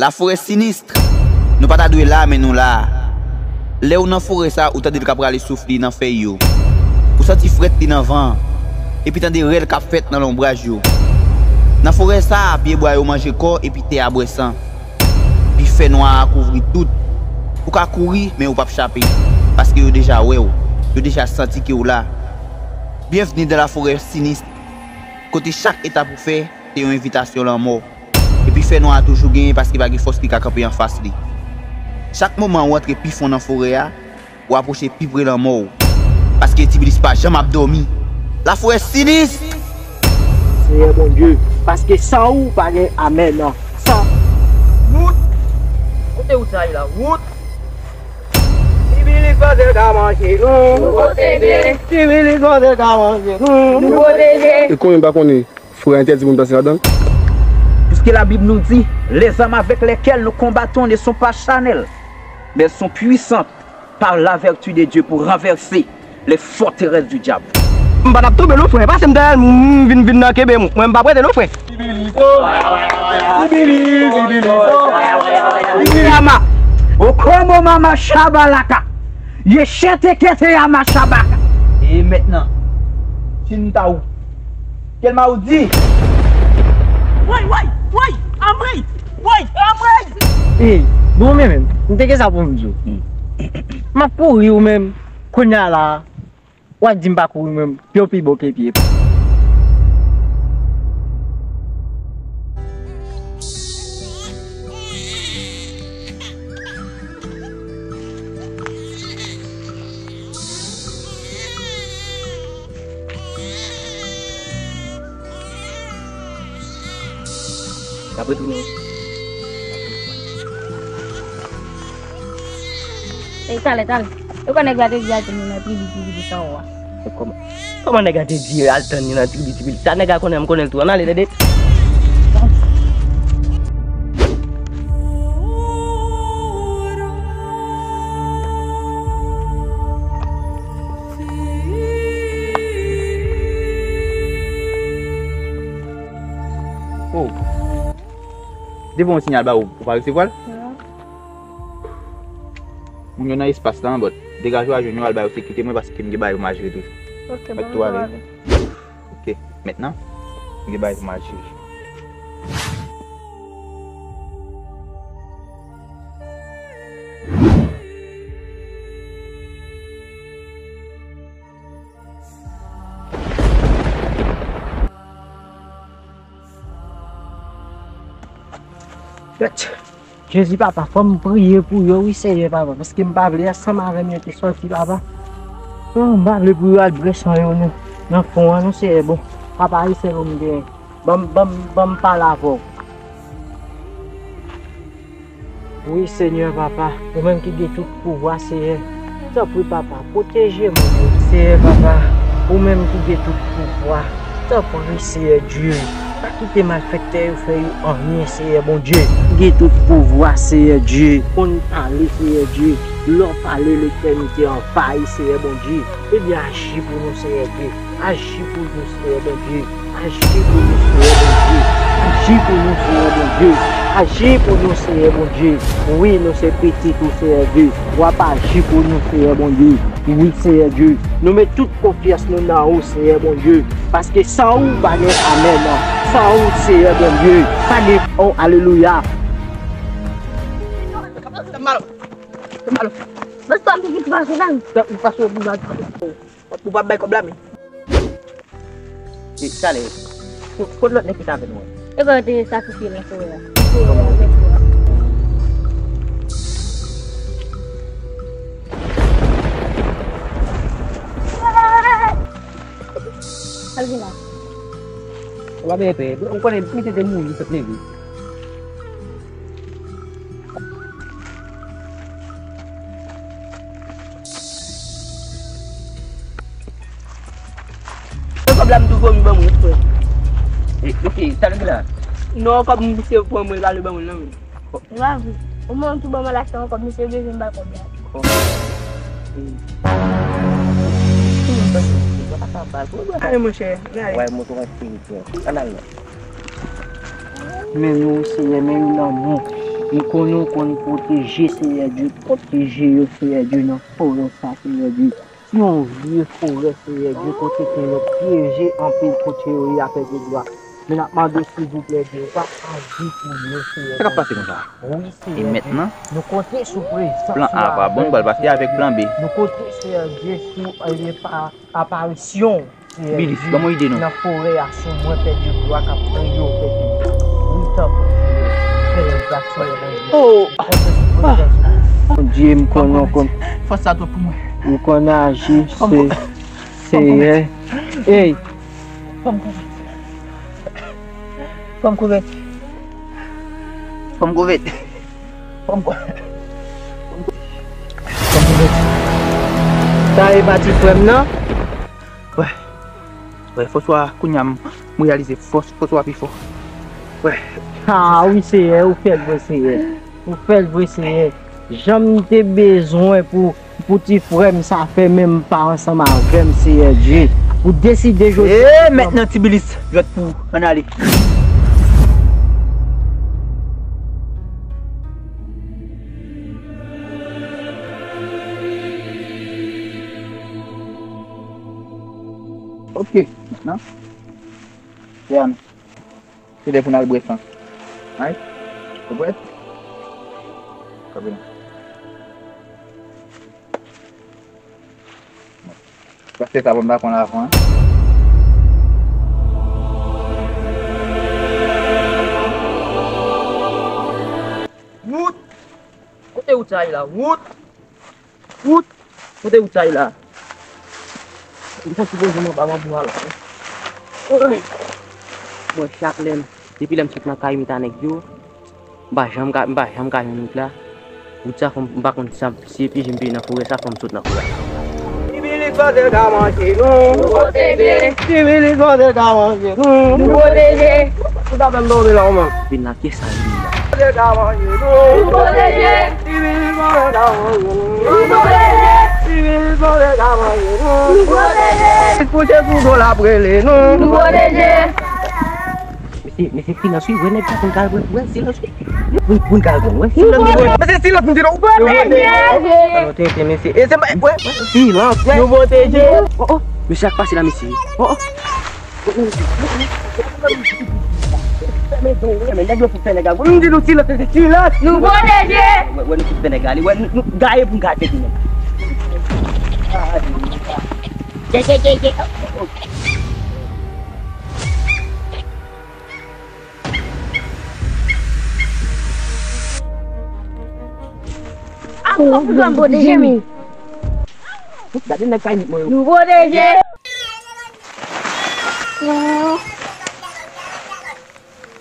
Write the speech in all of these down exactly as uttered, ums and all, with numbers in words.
Laforè sinis. Nou pa ta dwe la, men nou la. Lè w nan forè sa, ou tande l k ap rale souf li nan fèy yo. Ou santi frèt li nan van an. Epi tande rèl k ap fèt nan lonbraj yo. Nan forè sa, pyebwa yo manje kò epi tè a bwè san. Epi fènwa a kouvri tout. Ou ka kouri, men ou p ap chape. Paske yo deja wè w. Yo deja santi ke w la. Byenvni dans la forêt sinistre. Kote chak etap ou fè, se yon envitasyon lanmò. Epi fènwa a toujou genyen paske pa gen fòs ki ka kanpe anfas li. Chak moman ou antre pi fon nan forè a, ou apwoche pi pre lanmò w. Paske Tibilis pa janm ap dòmi. Laforè sinis! Seyè Bondye, paske san ou pa gen amèn. San. Wout! Kote wout sa ye la? Wout! Tibilis panse l ka manje nou. Nou pwoteje. Tibilis panse l ka manje nou. Nou pwoteje. E konbyen m pa konnen? Frè entèdi moun danse ladan l. Puisque la Bible nous dit, les armes avec lesquelles nous combattons ne sont pas charnelles, mais elles sont puissantes par la vertu de Dieu pour renverser les forteresses du diable. M pa t ap tonbe non, frè. Pase m dèyè l, m vin, vin nan kenbe m. Mwen, m pa prete non, frè. Ama, okomo mama shabalaka. Yechete kete ama shabaka. E mentnan, Chintaou. Kel maudit! Woy, woy, woy! Anmwey! Woy, anmwey! E, bon, men menm, m te gen sa pou m di w. M ap kouri ou menm, kounye a la, w ap di m pa kouri menm, pye w pi bon ke pye. N ap retounen. Ey, talè, talè. Yo kwè nèg la te di al tann li nan tribi, tribi, tribi, sa w a. Kòman, kòman nèg la te di al tann li nan tribi, tribi? Sa nèg la konnen, m konnen l tou. Ann ale, tande. Oh. Depi yon sinyal ba ou, ou pa resevwa l? Non. Moun yo nan espas la, but degaje w al jwenn yo, al ba yo sekirite mwen, paske m gen bagay pou m al jere toujou. Ok, mèt tou ale. Ok, mentnan, m gen bagay pou m al jere. Jezi, papa, fò m priye pou yo, wi, Seyè, papa, paske m pa vle ansanm avè m yo te sòti, papa. Oh, m pa vle pou yo al bwè san yo nan, nan fon an, non, Seyè, bon. Papa, e sèl ou m genyen. Ban m, ban m, ban m pale avè w. Wi, Senyè, papa, ou menm ki gen tout pouvwa, Seyè. Tanpri, papa, pwoteje moun yo. Seyè, papa, ou menm ki gen tout pouvwa. Tanpri, Seyè Dye, pa kite malfektè yo fè yo anyen, Seyè Bondye. Gen tout pouvwa, Seyè Dye. Konn pale, Seyè Dye. Lè w pale, letènite anvayi, Seyè Bondye. Ebyen, aji pou nou, Seyè Dye. Aji pou nou, Seyè Bondye. Aji pou nou, Seyè Bondye. Aji pou nou, Seyè Bondye. Aji pou nou, Seyè Bondye. Wi, nou se pitit ou, Seyè Dye. W ap aji pou nou, Seyè Bondye. Wi, Seyè Dye. Nou met tout konfyans nou nan ou, Seyè Bondye. Paske san ou, pa gen amèn. San ou, Seyè Bondye, pa gen, oh, alelouya. Ou p ap bay kòb la, men. E, talè, kot, kot lòt nèg ki t avè nou an? E ba yo te sakrifye nan forè a. Al vin la. Ou pa bezwen pè. Ou konnen misye te mouri, li sot leve. Kòb la m tou vomi ban mwen, frè. E, ok, sa nou gen la? Non, kòb misye pran mwen, l ale ban mwen nan men. E pa vre. Ou menm tou ban mwen lajan an, kòb misye bezwen m bay kòb la. Ale, monchè, ale. Wè, moto an fini, frè. Ann al non. Men nou, Seyè, men nou lanmou. M konnen w konn pwoteje, Seyè Dye, pwoteje yo, Seyè Dye, nan forè sa, Seyè Dye. Se yon vye forè, Seyè Dye, kote ke yo pyeje anpil kote yo ye a pèdi glwa. Men n ap mande w, silvouplè, Jewova, aji pou yo, Seyè Dye. Sa k ap pase konsa? Wi, Seyè Dye. E mentnan? Nou konte sou prezans ou avèk nou, Seyè Dye. Plan A pa bon, nou pral pase avèk plan B. Nou konte, Seyè Dye, sou, ebyen, pa, aparisyon w, Seyè Dye, ban m yon ide, non, nan forè a, sou mwen, pèdi glwa k ap kriye w, pèdi glwa. Wi, tanpri, Seyè. Fè egzakte, Bondye. Oh! Bondye, m konnen w konn. Fòs sa twòp pou mwen. Ou konn aji, Seyè. Ey! Fò m kouvèt. Fò m kouvèt. Fò m kouvèt. Fò m kouvèt. Fò m kouvèt. Sa e pa ti frè m nan? Wè. Wè, Franswa, kounye a m, m reyalize fòs Franswa pi fò. Wè. Ah wi, Seyè, ou fè l vre, Seyè. Ou fè l vre, Seyè. Jan m te bezwen pou, pou ti frè m sa fè menm pa ansanm avè m, Seyè Dye. Ou deside jodi a. E, mentnan Tibilis, jwèt pou ou, ann ale. Ok, mentnan. Yann. Se lè pou n al bwè san. Ay, ou prèt? Kanpe non. Paske sa bon, m pa konn avan. Wout! Kote wout sa ye la? Wout! Wout! Kote wout sa ye la? M santi poze m anba banbou a la. Mwen, chak lè m, depi lè m sot nan kay m ta nèg yo, m pa janm ka, m pa janm ka jwenn wout la. Wout sa fò m, m pa konn sa, si se pyeje m pyeje nan forè sa, fò m sot nan forè. Tibilis panse l ka manje nou. Nou pwoteje. Tibilis panse l ka manje nou. Nou pwoteje. Ou ta fè m tonbe la, ou menm. Vin la, kisa li la? Panse l ka manje nou. Nou pwoteje. Tibilis panse l ka manje nou. Nou pwoteje. Tibilis panse l ka manje nou. Nou pwoteje. Kouche sou do l ap rele nou. Nou pwoteje. Mesye, mesye, silans wi, wè nèg sa pou n ka al wè, wè silans wi. Pou, pou n ka al wè silans wi. Mesye, silans m di nou. Pwoteje. Alò, tenten, mesye. E se, wè, wè, silans, wè. Nou pwoteje. Oh, oh, mesye, sa k pase la, mesye? Oh, oh. Fèmen zen w, men nèg yo fout fè nèg la. M di nou silans, mesye, silans. Nou pwoteje. Wè, wè, nou fout fè nèg la ale. Wè, nou, nou gaye pou n ka tenten nèg. Ye, ye, ye, ye. Oh, oh. Ankò pou zòn pwoteje m. Gade nèg kay mwen yo. Nou pwoteje.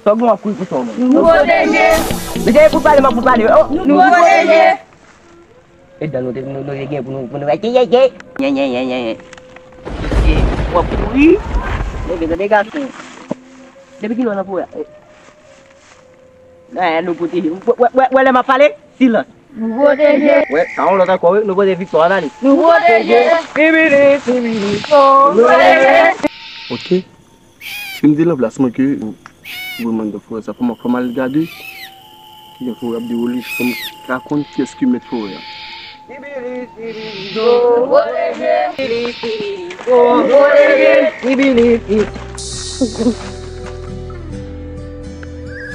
Sa w gen w ap kouri pou sa w menm? Nou pwoteje. Mesye, fout pale, m ap fout pale. Oh. Nou pwoteje. E dan nou te, nou, nou te gen pou nou, pou nou fè ye, ye, ye. Ye, ye, ye, ye, ye. Mesye, w ap kouri. Leve, tande gason. Depi kilè w nan forè a? Gade, nou pwoteje. Wè, wè, wè, wè lè m ap pale? Silans. Nou pwoteje. Wè, sa yon lòt ankò, wi. Nou pote viktwa, ann ale. Nou pwoteje. Tibili, tibili, oh. Nou pwoteje. Ok. Si m te nan plas mwen ke ou, ou vin nan forè sa, fò m, fò m al gade ki jan forè ap dewoule, fò m ka konn kiyès ki mèt forè a. Tibili, tibili, oh. Tibili, tibili, oh. Tibili, tibili.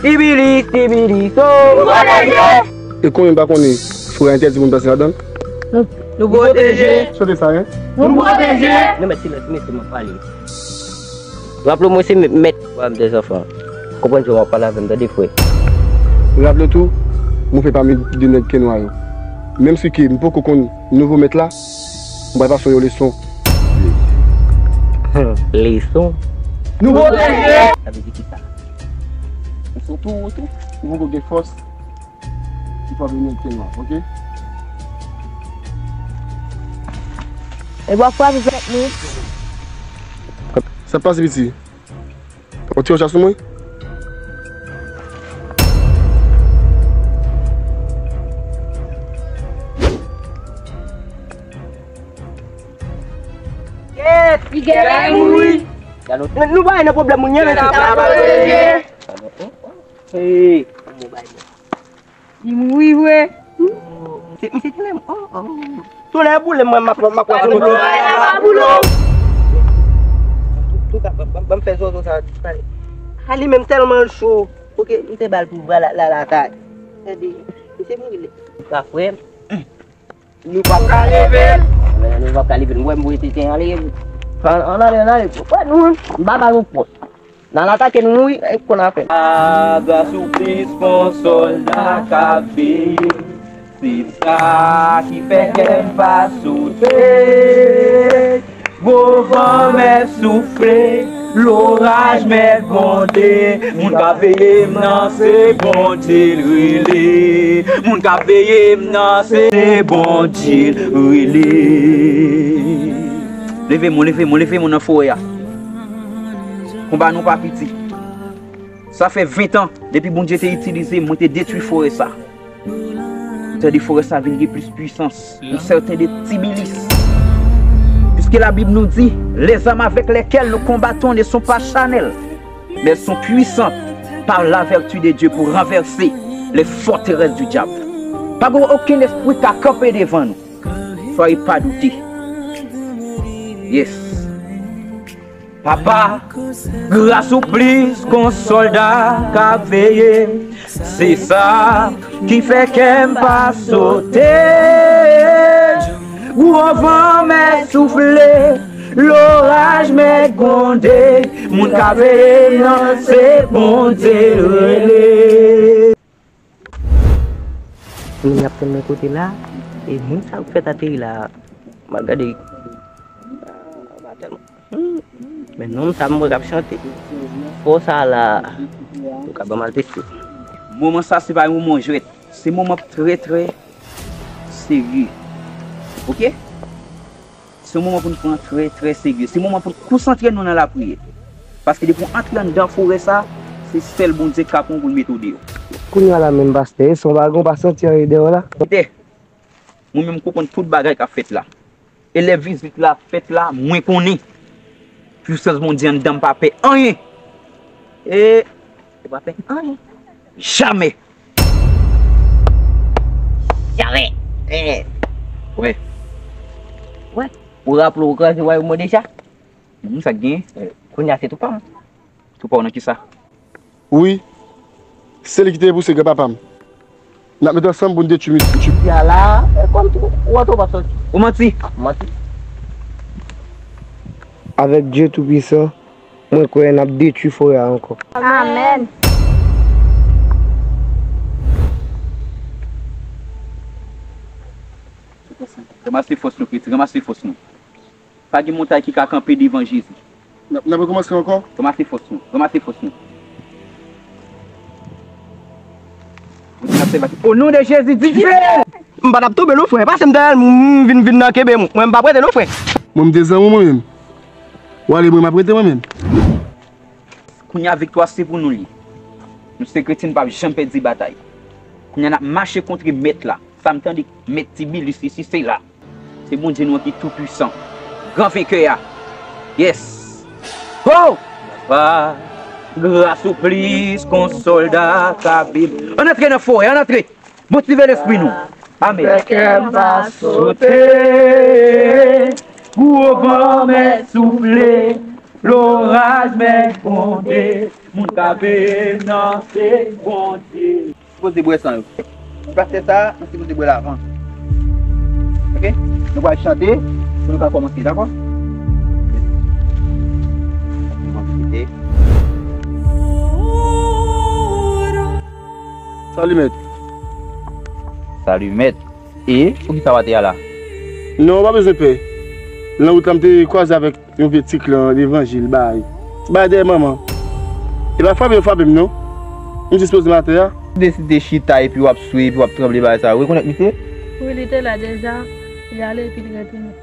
Tibili, tibili, so. Nou pwoteje. E konbyen m pa konnen forè a entèdi moun pase ladan l? Nou, nou pwoteje. Sote sa, en? Nou pwoteje. Non, men silans, mesye, m ap pale. Raple w, mwen se mèt. Wè m, de zanfan. Konprann jan w ap pale avè m, tande, frè. Raple w tou, mwen fè pami de nèg Kenwa yo. Menm si ke m poko konn nouvo mèt la, m pral pase w yon leson. Leson? Nou pwoteje! Sa vle di kisa? Ou sou tou, ou tou, ou poko gen fòs, ou pa vini ak Kenwa, ok? E w ap frape fenèt nou. Sa pase, piti? Ou tire w chas sou mwen? Kèt! Li genlè mouri. Nou, nou pa nan pwoblèm moun, men se sa. Hey! Li mouri vre. Se misye te menm. Oh, oh. Tonnè boule mwen, m ap, m ap wè. Tonnè boule w. Antouka, ban, ban, ban m fè zozo sa disparèt. A li menm tèlman l cho. Oke, m te ba l pou bra la, la, lakay. Gade, misye mouri lè. Ou ka frè m. Nou p ap ka leve l. Nou p ap ka leve l. M wè m voye tenten ale. An, an ale, an ale. Wè nou, m pa ba nou fòs. N al atake nou, wi, e konn afè. A, gras ou plis kon sòlda k ap veye. Se sa ki fè kè m pa sote. Gwo van mèt soufle, loraj mèt gwonde. Moun k ap veye m nan se Bondye l rele. Moun k ap veye m nan se Bondye l rele. Leve mwen, leve mwen, leve mwen nan forè a. Konba nou pa piti. Sa fè ven tan depi Bondye te itilize m, mwen te detwi forè sa. Tande forè sa vin gen plis pwisans. Yon sèten de Tibilis. Puisque la Bible nous dit, les armes avec lesquelles nous combattons ne sont pas charnelles, mais elles sont puissantes par la vertu de Dieu pour renverser les forteresses du diable. Pa gen okenn espri k ka kanpe devan nou. Soyez pas douter. Yes. Papa, gras ou plis kon sòlda k ap veye. Se sa ki fè kè m pa sote. Gwo van mèt soufle, loraj mèt gwonde. Moun k ap veye m nan se Bondye l rele. Moun y ap tann nan kote la, e moun sa yo k fèt ateri la, m al gade, pa tèlman. Hmm. Men nonm sa m wè k ap chante. Fò sa la, yo ka ban m al teste. Moman sa se pa yon moman jwèt, se moman trè, trè serye. Oke? Se yon moman pou n pran trè, trè serye. Se moman pou n konsantre nou nan lapriyè. Paske depi w antre anndan forè sa, se sèl Bondye k ka pran w pou l mete w deyò. Kounye a la menm, pastè, e sa w pa gen, w pa santi anyen deyò la? Koute, mwen menm m konprann tout bagay k ap fèt la. E lè vizit la ap fèt la, mwen konnen. Pwisans Bondye anndan m pa pè anyen. E, e pa pè anyen. Jamè. Jamè. Eh. Wè. Wè. Ou raple w kraze wayòm mwen deja? Mhm, sa k genyen? Eh, kounye a se tou pa m. Tou pa w nan kisa? Wi. Se li ki te pouse granpapa m. N ap met ansanm pou n detwi misye. Misye a la, e kòm tou, ou antre w p ap sòti. Ou manti. Manti. Avèk Dye Toupisan, mwen kwè n ap detwi forè a ankò. Amèn. Ranmase fòs nou, Kretyen, ranmase fòs nou. Pa gen montay ki ka kanpe devan Jezi. N ap, n ap rekòmanse ankò? Ranmase fòs nou, ranmase fòs nou. Bondye n ap sèvi. O non de Jezi, dife! M pa t ap tonbe non, frè. Pase m dèyè l, m vin, vin nan kenbe m. Mwen, m p ap rete non, frè. Mwen, m te zanmi w, mwen menm. W ale, mwen, m ap rete mwen menm. Kounye a, viktwa se pou nou l ye. Nou se kretyen, nou p ap janm pèdi batay. Kounye a, n ap mache kontre mèt la. Sa m tande, mèt Tibilis isi, se la. Se Bondye nou an ki tou pwisan. Gran venkè a. Yes. Ho! Papa, gras ou plis kon sòlda k ap veye. Ann antre nan forè, ann antre. Motive lespri nou. Amèn. Fè kè m pa sote. Gwo van mèt soufle. Loraj mèt gwonde. Moun k ap veye m nan se Bondye. Sipoze bwè san yo. Ti pastè sa, nou sipoze bwè l avan. Oke? Nou pral chante pou nou ka kòmanse, dakò? Salut, mèt. Salut, mèt. E, poukisa w atè a la? Non, w pa bezwen pè. Nan wout la, m te kwaze avèk yon vye ti klan levanjil bay. Ti bay dèyè manman. E pa frape yo frape m, non. M jis poze m atè a. Ou deside chita epi w ap swe, epi w ap tranble bagay sa yo. Rekonèt misye? Wi, li te la deja. Li ale epi li retounen.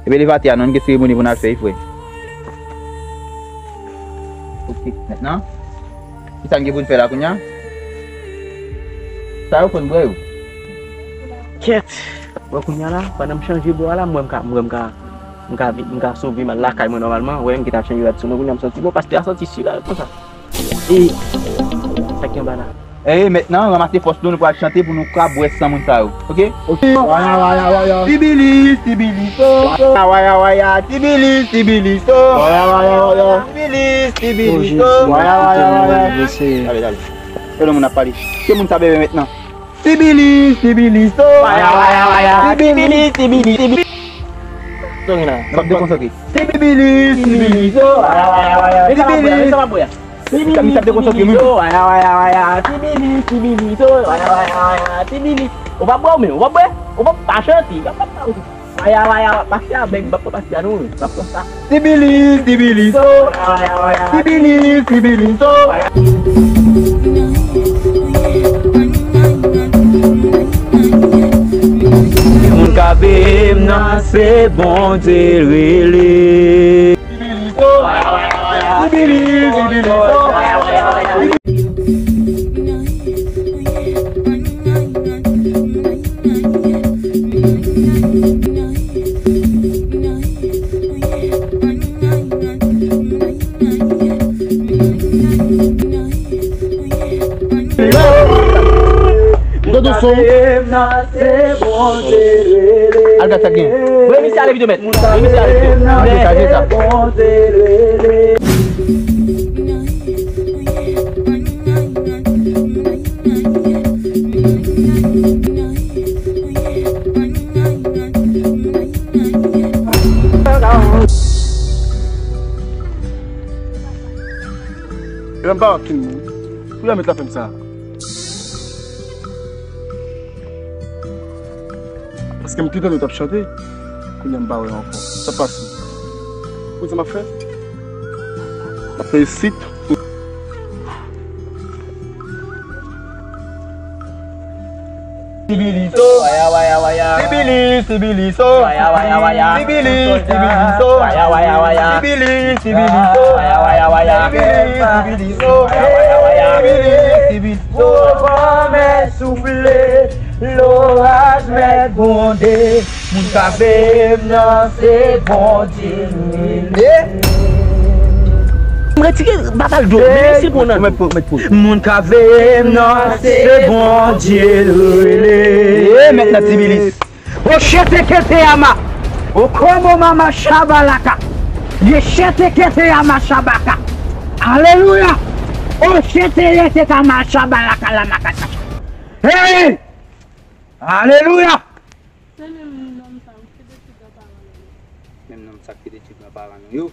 Ebyen, leve atè a, non, nou gen seremoni pou n al fè, wi, frè. Oke, mentnan, kisa n gen pou n fè la kounye a? Sa yo fò n bwè yo. Kèt! Bon, kounye a la, pandan m chanje bò a la, m wè m ka, m wè m ka, m ka vi-, m ka sove m al lakay mwen nòmalman. Wè, m gentan ap chanje rad sou mwen, kounye a m santi bon, pastè a santi si la, konsa. E, sa ki anba la? E mentnan, ranmase fòs nou, nou pral chante pou nou ka bwè san moun sa yo. Oke? Oke. Waya, waya, waya. Tibilis, tibilis, oh. Waya, waya, waya. Tibilis, tibilis, oh. Waya, waya, waya. Tibilis, tibilis, oh. Waya, waya, waya. Ale, ale. Fè lè moun ap pale. Ke moun sa bebe mentnan? Tibilis, tibilis, oh. Waya, waya, waya. Tibilis, tibilis, tibilis. Sa w gen la? M ap dekonsantre. Tibilis, tibilis, oh. Waya, waya, waya. Tibilis. Sa m ap bwè a? Tibilis, tibilis, oh. Waya, waya, waya. Tibilis, tibilis, oh. Waya, waya, waya. Tibilis. Ou pa bwè ou menm, ou pa bwè? Ou pa, pa chante. Waya, waya, pastè a bèk, m pa pran pastè a non, m pa pran sa. Tibilis, tibilis, oh. Tibilis, tibilis, oh. Moun k ap veye m nan, se Bondye l rele. Tibilis, oh. Tibilis, tibilis, oh. Gade son. Al gad sa gen. Mwen misye ale videyo mèt. Mwen misye ale videyo. Degaje sa. Epa m pa wè okenn moun. Pou yo mèt la fè m sa. Paske m te tande w t ap chante. Kounye a m pa wè ankò. Sa pase? Ou konn sa m ap fè? M ap fè isit. Tibilis, oh. Waya, waya, waya. Tibilis, tibilis, oh. Waya, waya, waya. Tibilis, tibilis, oh. Waya, waya, waya. Tibilis, tibilis, oh. Waya, waya, waya. Tibilis, tibilis, oh. Waya, waya, waya. Tibilis, tibilis, oh. Vò mèt soufle, loraj mèt gwonde. Moun k ap veye m nan, se Bondye m rele. M retire batal do, men se pou nan. Moun k ap veye m nan, se Bondye l rele. E mentnan Tibilis. Oshete kete ama. Okomo mama shabalaka. Yeshete kete ama shabaka. Alelouya. Oshete yete kama shabalaka la makata. Hey! Alelouya. Se menm nonm sa yo ki te detwi granparan nou yo. Menm nonm sa ki te detwi granparan nou yo.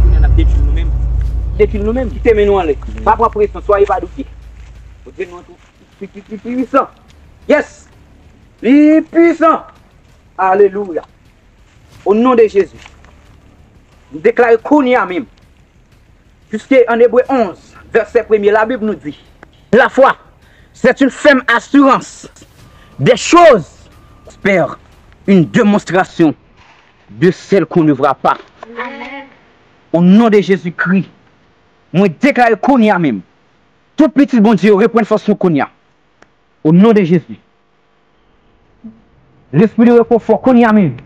Kounye a n ap detwi nou menm. Detwi nou menm, kite men nou anlè. Pa pran presyon, soyez pas doute. Bondye nou an tou. Li, li, li, li pwisan. Yes! Li pwisan! Alelouya! O non de Jezi, m deklare kounye a menm, puiske an Ebre onz, vèsè premye, Labib nou di, la foi, c'est une ferme assurance des choses espérées, une démonstration de celles qu'on ne voit pas. Amen. O non de Jezikri, mwen deklare kounye a menm, tout pitit Bondye yo reprann fòs nou kounye a. O non de Jezi. Lespri de rekonfò, kounye a menm,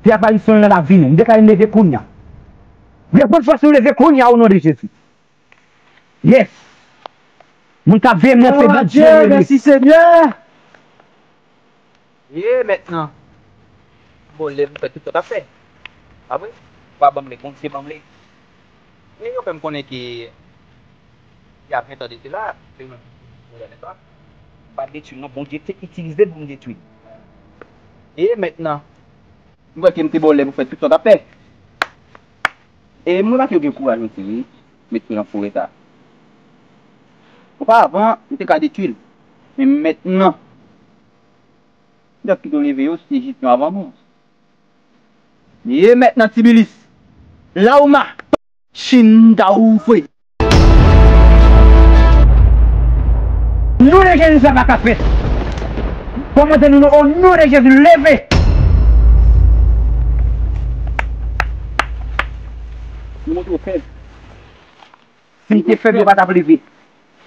fè aparisyon l nan lavi nou. M deklare n leve kounye a. Reprann fòs nou, leve kounye a, o non de Jezi. Yes. Moun k ap veye m nan, se Bondye. Mèsi, Senyè. E mentnan, bon, lè m fè tout sa w t ap fè. Pa vre? Ou pa ban m li, Bondye ban m li. Men yo fè m konnen ke y a ven tan de sela, se mwen ki te fè sa. M pa t detwi l non, Bondye te itilize l pou m detwi l. E mentnan, m wè ke m te ba w lè pou fè tout sa w t ap fè. E m remake w gen kouraj osi, wi, met pye nan forè sa. Oparavan, m te ka detwi l. Men mentnan, lòt ki te leve yo, se jis yon avan mwen. Ye mentnan Tibilis. Laoma. Chindaoufwe. Non de Jezi, sa pa ka fèt. Kòmande nou, non, o non de Jezi, leve. Nou montre w fèb. Si m te fèb, yo pa t ap leve.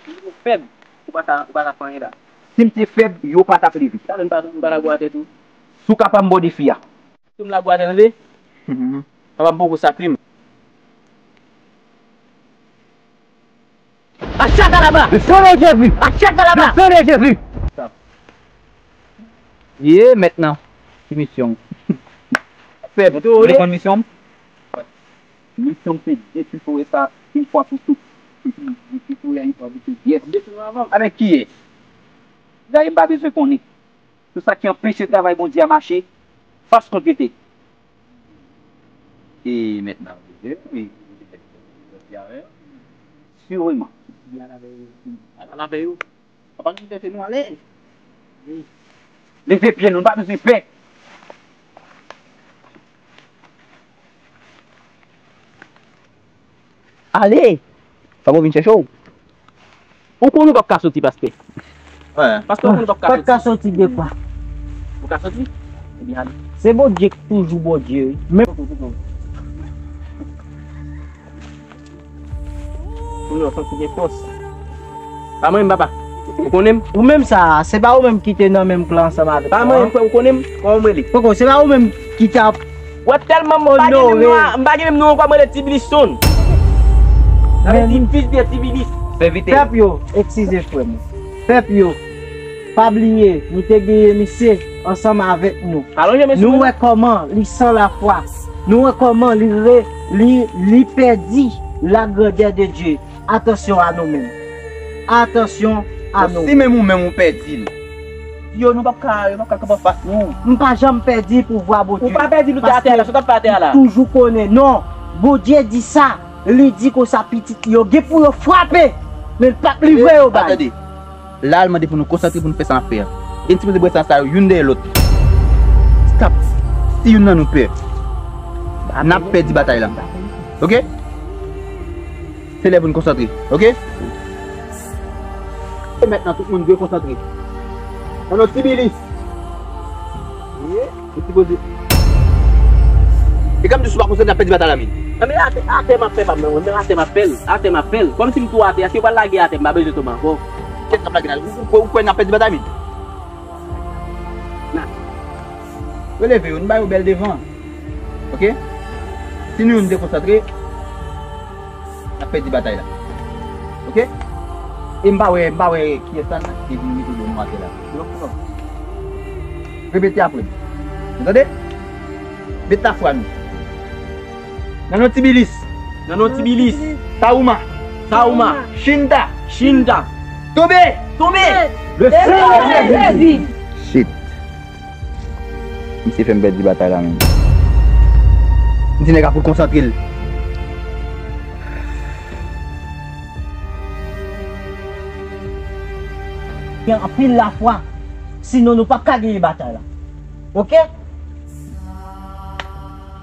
Si m te fèb, yo pa t ap leve. Talè m pa, m pa ta gwo atè tou. Si w kapab, m ba w defi a. Si m la gwo atè, tande? Mhm. Papa m poko sakre m. Achakalaba! Le sang de Jésus! Achakalaba! Le sang de Jésus! Ye, mèt nan. Ki misyon? Fè tou, ou konn misyon m? Misyon m se detwi forè sa, yon fwa pou tout. Detwi forè a, yon fwa pou tout. Yes. Avèk kiyès? Dayè, m pa bezwen konnen. Tout sa ki anpeche travay Bondye a mache, fas kont vète. E mèt nan bezwen, wi. Sireman. Al avè yo. Al avè yo. Papa nou chèche nou ale. Leve pye nou, nou pa bezwen pè. Ale! Fòk mwen vin chèche w. Ou konn ou p ap ka soti, pastè. Pastè, ou konn ou p ap ka soti. P ap ka soti de kwa? Ou ka soti? Ebyen, ale. Se Bondye ki toujou Bondye, wi. Men Pou nou santi gen fòs. Pa mwen, papa. Ou konnen m? Ou menm sa, se pa ou menm ki te nan menm klan ansanm avèk mwen? Pa mwen, frè, ou konnen m? Kòman w rele? Poko, se pa ou menm ki t ap... Wè, tèlman m pa gen menm non, m pa gen menm non ankò, m rele Tibilison. Sa vle di fis de Tibilis. Pèp yo, eskize frè m. Pèp yo, pa bliye, nou te genyen misye ansanm avèk nou. Nou wè kòman li san lafwa. Nou wè kòman li re-, li, li pèdi lagrandè de Dye. Atansyon a nou menm. Atansyon a nou. Si menm ou menm ou pèdi l, yo, nou p ap ka, yo p ap ka kanpe anfas nou. M pa janm pèdi pouvwa Bondye. Ou pa pèdi l, ou te atè a la, sa w t ap fè atè a la? Paske m toujou konnen, non. Bondye di sa, li di konsa pitit li yo gen pou yo frape, men l p ap livre yo bay. Atande. La, l mande pou nou konsantre, pou nou fè sa n ap fè a. E n sipoze bwè san sa yo youn dèyè lòt. Stop. Si youn nan nou pè, n ap pèdi batay la. Oke? Se lè pou n konsantre. Oke? E mentnan, tout moun dwe konsantre. Nan non Tibilis. Ou sipoze. E kòm di sou pa konsantre, n ap pèdi batay la, men. Nan, men atè, atè m ap fè, pa m nan, men atè m ap fè l. Atè m ap fè l. Kòm si m tou atè a, si yo pral lage atè, m pa bezwen tonbe ankò. Kèt k ap lage la? Ou, ou, ou kwè n ap pèdi batay, men? Nan. Releve yo, nou ba yo bèl devan. Oke? Si nou youn dekonsantre, n ap pèdi batay la. Oke? E m pa wè, m pa wè kiyès la ki vin mete do nou atè la. Repete apre m. Ou tande? Met lafwa nou. Nan non Tibilis. Nan non Tibilis. Saouma. Saouma. Chinta. Chinta. Tonbe. Tonbe. Le sang de Jésus. Shit. Misye fè m pèdi batay la menm. M di nèg la pou l konsantre l. Gen anpil lafwa, sinon nou p ap ka genyen batay la. Oke?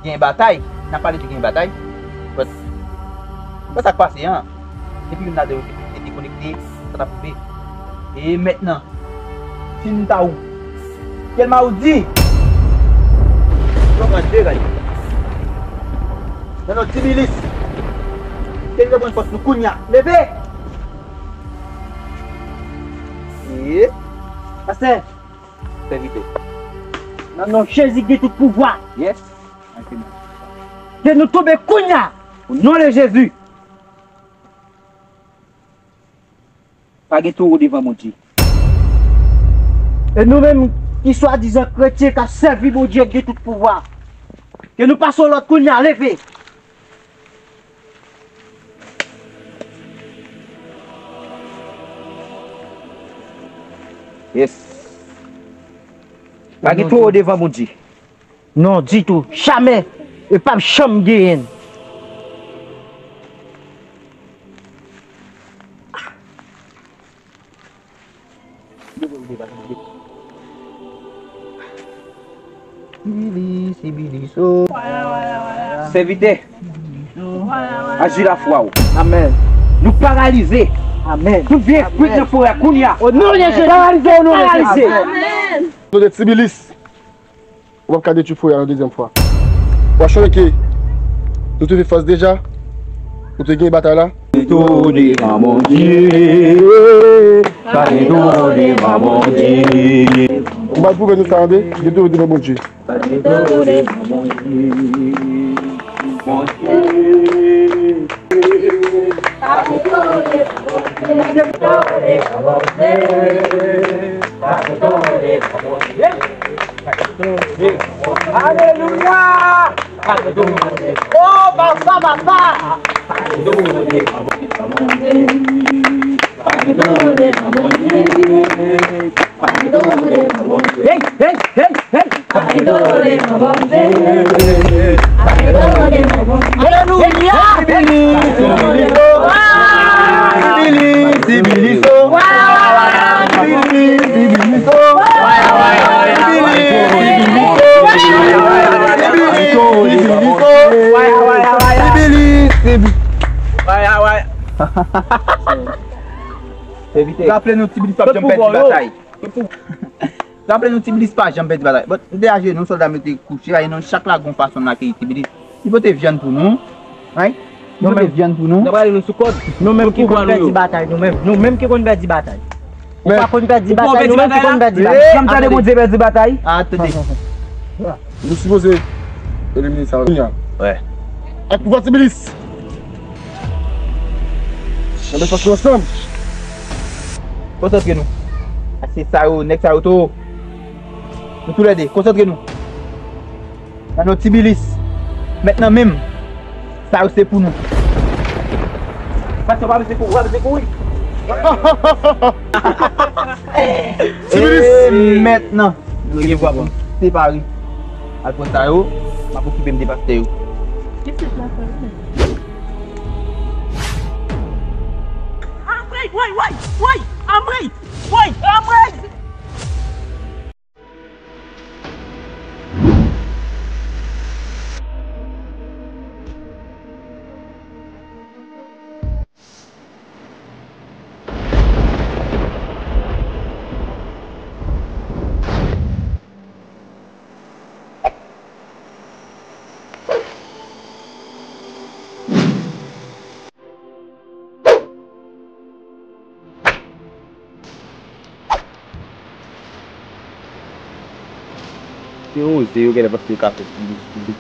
Gen batay, n ap pale de gen batay. But, but sa k pase an, depi youn ladan yo te, te dekonekte, sa t ap rive. E mentnan, Chinta ou. Quel maudit! Yo pran de gay. Nan non Tibilis. Ke nou pran fòs nou kounya. Leve! E pastè. Sèvitè. Nan non Jezi ki gen tout pouvwa. Yes. Ke nou tonbe kounya. O non de Jezi. Pa gen towo devan Bondye. E nou menm ki swadizan kretyen k ap sèvi Bondye ki gen tout pouvwa, ke nou pase yon lòd kounya, leve. Yes. Pa gen towo devan Bondye. Non, ditou. Jamè. E p ap janm genyen. Sèvitè, aji lafwa w. Amèn. Nou paralize. Amèn. Tout vye espri nan forè a kounya. O non de Jezi. Paralize o non de Jezi. Amèn. Non de Tibilis. Ou p ap ka detwi forè a yon dezyèm fwa. Ou a chonje ke nou te fè fòs deja, nou te gen batay la. Tonbe devan Bondye, pa gen tonbe devan Bondye. Ou va pwouve nou sa, tande, gen tonbe devan Bondye. Pa gen tonbe devan Bondye. Bondye. Alelouya! Oh, papa, papa! Hey, hey, hey, hey! Alelouya! Raple nou, Tibilis p ap janm pèdi batay. Raple nou, Tibilis pa janm pèdi batay. Bon, nou te ajenou, sòlda m yo te kouche, ajenou, chak la gon fason n akeyi Tibilis. Li pote vyann pou nou. Wi. Li pote vyann pou nou. N ap rale nou sou kòd. Nou menm ki konn pèdi batay, nou menm. Nou menm ki konn pèdi batay. Ou pa konn pèdi batay, nou menm ki konn pèdi batay. Janm tande Bondye pèdi batay. Ah, tande. Nou sipoze elimine sa yo. Wè. Ak pouvwa Tibilis. Nan men fòs nou ansanm. Konsantre nou. Ase sa yo, nèg sa yo tou. Nou toulède, konsantre nou. Nan non Tibilis. Mèt nan men m. Sa yo se pou nou. Pastè, w pa bezwen kouri, w pa bezwen kouri. Tibilis. E mèt nan. Nou gen vwa pou n separe. Al pran sa yo, m ap okipe m de pastè yo. Ki se sa, sa yo? Amwey, woy, woy, woy, amwey, woy, amwey. Se oze yo genlè panse yo ka fè plis, plis.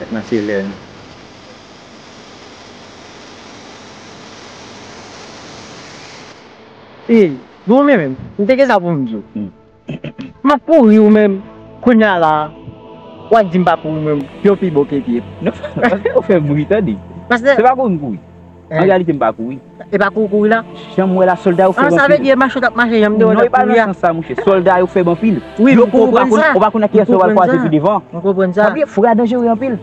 Mèt nan se lè nou. E, bon, men menm, m te gen sa pou m di w. M ap kouri ou menm. Kounye a la, w ap di m pa kouri ou menm. Pye w pi bon ke pye m. Non, paske ou fè bri, tande. Paske se pa kouri m kouri. An reyalite, m pa kouri. E pa kouri kouri la? Jan m wè la, sòlda yo fè banpil. An, sa vle di e mache w t ap mache, jan m te wè w t ap kouri a. Non, e pa nan sans sa, monchè. Sòlda yo fè banpil. Wi, m konprann sa. Ou pa konn ak kiyès ou pral kwaze pi devan. M konprann sa. Frè a danjere anpil.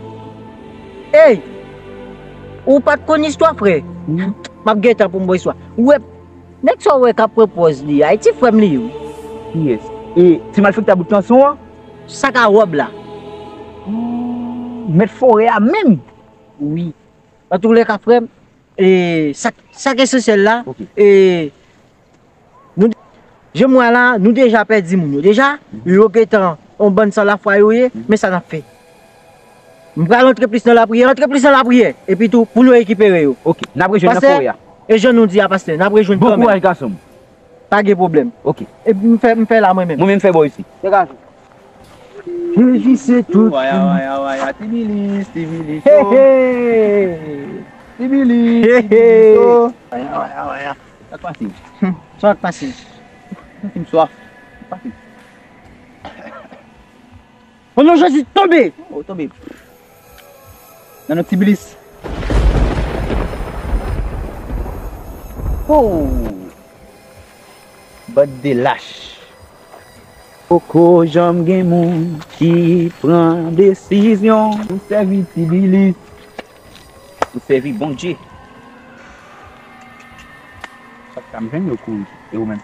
Ey! Ou pa t konn istwa, frè? M ap gentan pou m ba w istwa. Ou wè, nèg sa w wè k ap pran pòz li a, e ti frè m li ye, wi. Kiyès? E ti malfektè bout kanson an? Sa k a wòb la. Mèt forè a menm? Wi. Antoulèka, frè m, e, sa, sa k esansyèl la, e, nou, jan m wè a la, nou deja pèdi moun yo. Deja, yo gentan yon bann san lafwa yo ye, men sa n ap fè? M pral antre plis nan lapriyè, antre plis nan lapriyè, epi tou, pou nou rekipere yo. Ok, n ap rejwenn nan forè a. Pastè, e jan nou di a, pastè, n ap rejwenn kanmenm. Bon kouraj, gason m. Pa gen pwoblèm. Ok. Epi m fè, m fè la mwen menm. Mwen menm m fè bò isi. Degaje. Jezi se tout. Waya, waya, waya, Tibilis, Tibilis, oh. Tibilis, Tibilis, oh. Waya, waya, waya. Sa k pase? Sa k pase? Santi m swaf. Pase. O non Jezi, tonbe! O, tonbe. Nan non Tibilis. Oh! Bann de lach. Poko janm gen moun ki pran desizyon. Ou sèvi Tibilis. Ou sèvi Bondye. Chak sa m jwenn yo kouri. E ou menm?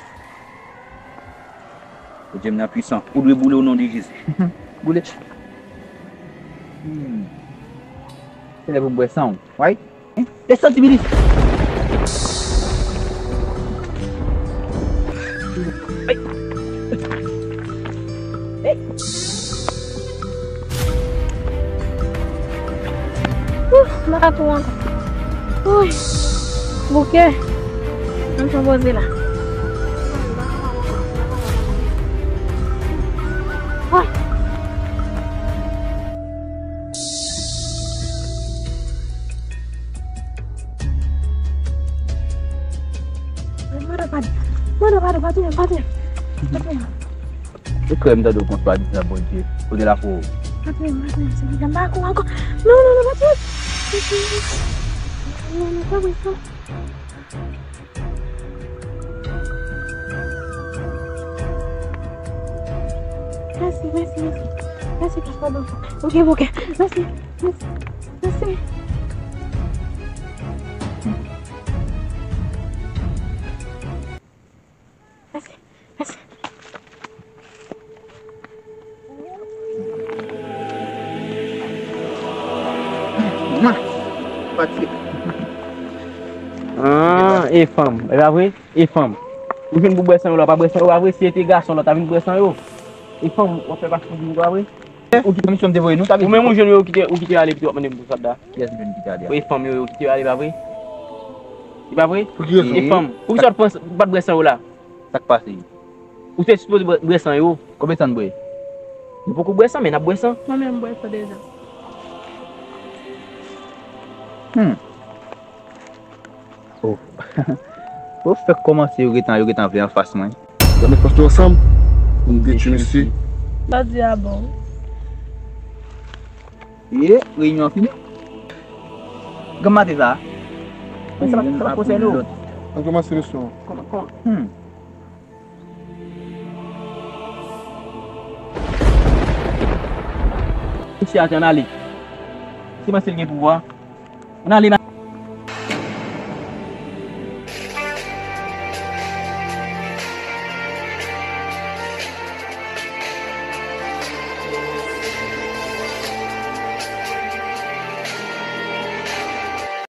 Bondye m nan pwisan. Ou dwe boule o non de Jezi. Boule. Hmm. Se lè pou m bwè san w. Wi. Desann Tibilis. Hey. Hey. Ouh, m pa ka kouri ankò. Ouy, bouke. Ann pran poze la. Ouy. Patnè m, patnè m, patnè m. Ou kwè m tande w konn swadizan Bondye? Kote l ap ou? Patnè m, patnè m, se piga m pa ak ou ankò. Non, non, non, patnè m. Patnè m. Non, non, pa vre sa. Mèsi, mèsi, mèsi. Mèsi, papa, papa. Ok, ok. Mèsi, mèsi, mèsi. Mèsi, mèsi. Ah, e fanm, e pa vre? E fanm. Ou jwenn pou bwè san yo la, w pa bwè san yo, pa vre? Si e te gason la, w ta vin bwè san yo. E fanm, w ap fè pase pou di m, pa vre? Ou kite misyon m te voye nou, sa vle di. Ou menm ou jwenn yo kite, ou kite ale, epi w ap mande m pou sòlda. Kiyès ou jwenn kite ale a? Wi, fanm yo, yo kite ale, pa vre? E pa vre? Pou ki rezon? E fanm. Poukisa w t panse, w pa t bwè san yo la? Sa k pase? Ou te sipoze bwè, bwè san yo. Konbyen tan n bwè? Nou poko bwè san, men n ap bwè san. Mwen menm, m bwè san deja. Hmm. Oh. Ou fèk kòmanse, yo gentan, yo gentan vle anfas mwen. Sa met fòs nou ansanm pou n detwi misye. Sa di a bon. Ye, reyinyon an fini. Granm maten sa. Men sa pa, sa pa konsène w. An kòmanse misyon an. Kòman, kòman? Hmm. Misye a te ann ale. Se panse l gen pouvwa. Ann ale,